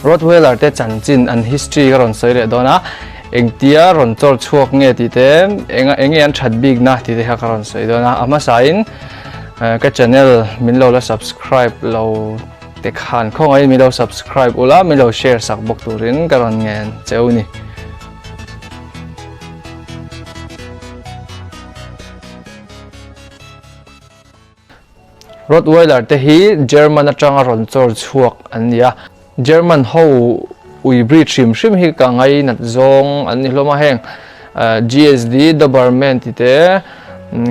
Rottweiler te chanchin an history ka rawn sawi leh dawn a, engtia rawn chawr chhuak nge tih te, eng enge an that bikna tih te kha ka rawn sawi dawn a. A hmasain ka channel min lo la subscribe lo te khan khawngaihin min lo subscribe ula, min lo share sak bawk turin ka rawn ngen cheu ni. Rottweiler te hi German atanga rawn chawr chhuak an ni a, German ho ui breed hrim hrim hi ka ngainat zawng an ni hlawm a, heng GSD, Doberman ti te,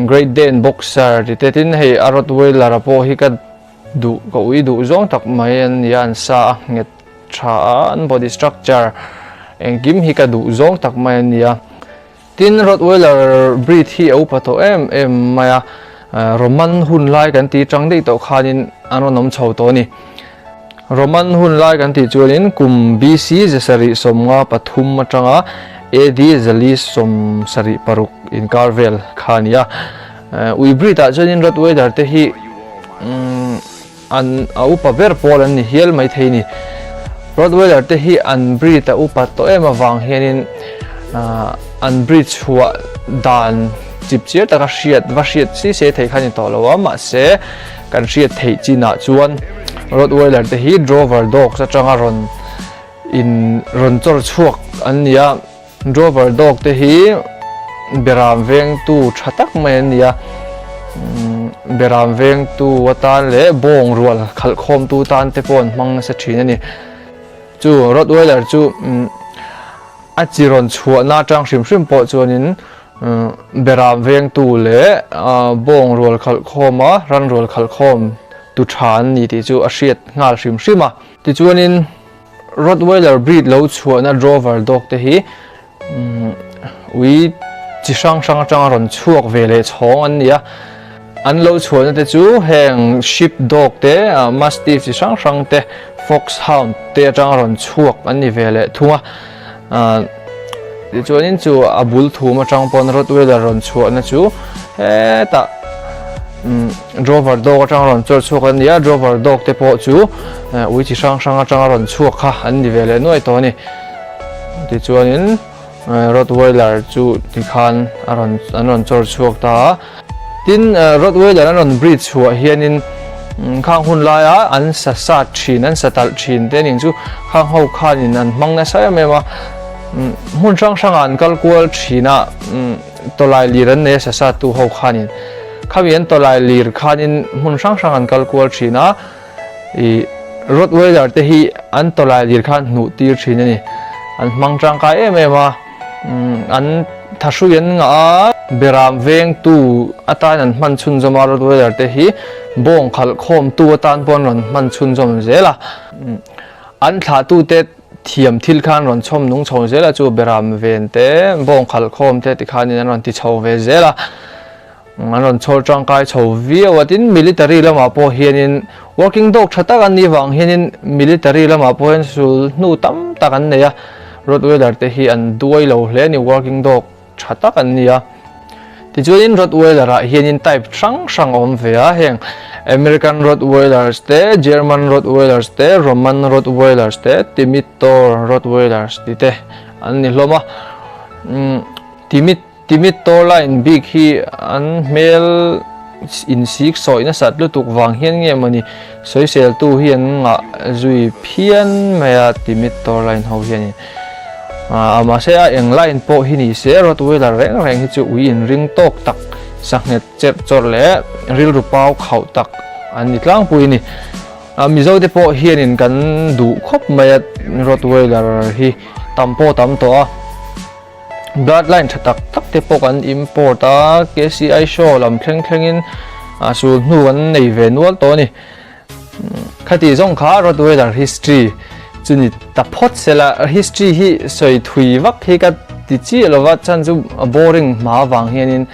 Great Dane, Boxer ti te tin hei a Rottweiler a pawh hi ka duh ka ui duh zawng tak mai an ni a, an sa a nghet tha a, an body structure engkim hi ka duh zawng tak mai an ni a. Tin, Rottweiler breed hi a upa tawh em em mai a, Roman hun lai kan tih tang daih tawh khanin an rawn awm chho tawh a ni. Roman hun lai kan tih chuanin kum BC 753 atanga AD 476 inkar vel kha a ni a. Ui breed ah chuanin Rottweiler te hi an a upa ber pawl an ni hial maithei a ni. Rottweiler te hi an breed a upa tawh em avang hianin an breed chhuah dan chip chiar taka hriat va hriat si se thei kha a ni tawh lo a, mahse kan hriat theih chinah chuan Rottweiler te hi Drover dogs atanga rawn in rawn chawr chhuak an ni a. Drover dog te hi beram vengtu tha tak mai an ni a, beram vengtu atan leh bawng rual khalh khawmtu tan te pawh an hmang nasa thin a ni. Chu Rottweiler chu a chi rawn chhuahna atang hrim hrim pawh chuanin beram vengtu leh bawng rual khalh khawma ran rual khalh khawm tu tha an ni tih chu a hriat nghal hrim hrim a. Tichuanin. Rottweiler breed lo chhuahna Drover dog te hi ui chi hrang hrang atanga rawn chhuak ve leh chhawng an ni a. An lo chhuahna te chu heng sheep dog te, mastiff chi hrang hrang te, foxhound te atanga rawn chhuak an ni ve leh thung a. Tichuanin chu a bul thum atang pawn Rottweiler rawn chhuahna chu hetah Drover dog atang rawn chawr chhuak an ni a, Drover dog te pawh chu ui chi hrang hrang atanga rawn chhuak kha an ni ve leh nuai tawh a ni. Tichuanin Rottweiler chu tikhan a rawn an rawn chawr chhuak ta a. Tin, Rottweiler an rawn breed chhuah hianin khang hun laia an sa sat thin, an sa talh thin te ning chu khang ho khanin an hmang nasa em em a. Hmun hrang hrangah an kal kual thin a, tawlai lir an nei a sa sat tu ho khanin. Khami an tawlai lir khanin hmun hrang hrang an kal kual thin a, ih Rottweiler te hi an tawlai lir khan hnuh tir thin a ni. An hmang tangkai em em a. An thahrui an ngah a, beram vengtu atan an hman chhunzawm a, Rottweiler te hi bawng khalh khawmtu atan pawh an rawn hman chhunzawm zel a. An thlahtute thiam thil khan rawn chhawm nung chho zel a, chu beram ven te, bawng khalh khawm te tikhanin an rawn ti chho ve zel a. An rawn chhawr tangkai chho viau a, tin military lamah pawh hianin working dog tha tak an nih vang hianin military lamah pawh hian sul hnu tam tak an nei a, Rottweiler te hi an duai lo hle a ni, working dog tha tak an ni a. Tichuanin Rottweiler ah hianin type hrang hrang a awm ve a, heng American Rottweilers te, German Rottweilers te, Roman Rottweilers te, Timidtor Rottweilers tih te an ni hlawm a. Timid. Timid Torline bik hi an hmel insik sawi nasat lutuk vang hian nge mawni sawiseltu hi an ngah zui phian mai a Timid Torline ho hianin. A mahse a eng line pawh hi ni se Rottweiler reng reng hi chu ui inring tawk tak sanghet cherh chawrh leh rilru pau khauh tak an ni tlangpui a ni. Mizo te pawh hianin kan duh khawp mai a Rottweiler hi tam pawh tam tawh a. Bloodline tha tak tak te pawh kan import a, KCI show lam thleng thlengin a sul hnu an nei ve nual tawh a ni. Khati zawng kha Rottweiler history chu ni ta phawt sela, history hi sawi thui vak hi ka ti chiah lova chhan chu a boring hma avang hianin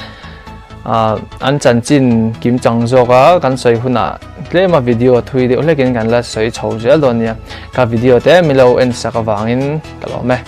an chanchin kim chang zawk a kan sawi hunah tlem a video thui deuh hlekin kan la sawi chho zel dawn nia. Ka video te milo en sak avangin ka lawm e.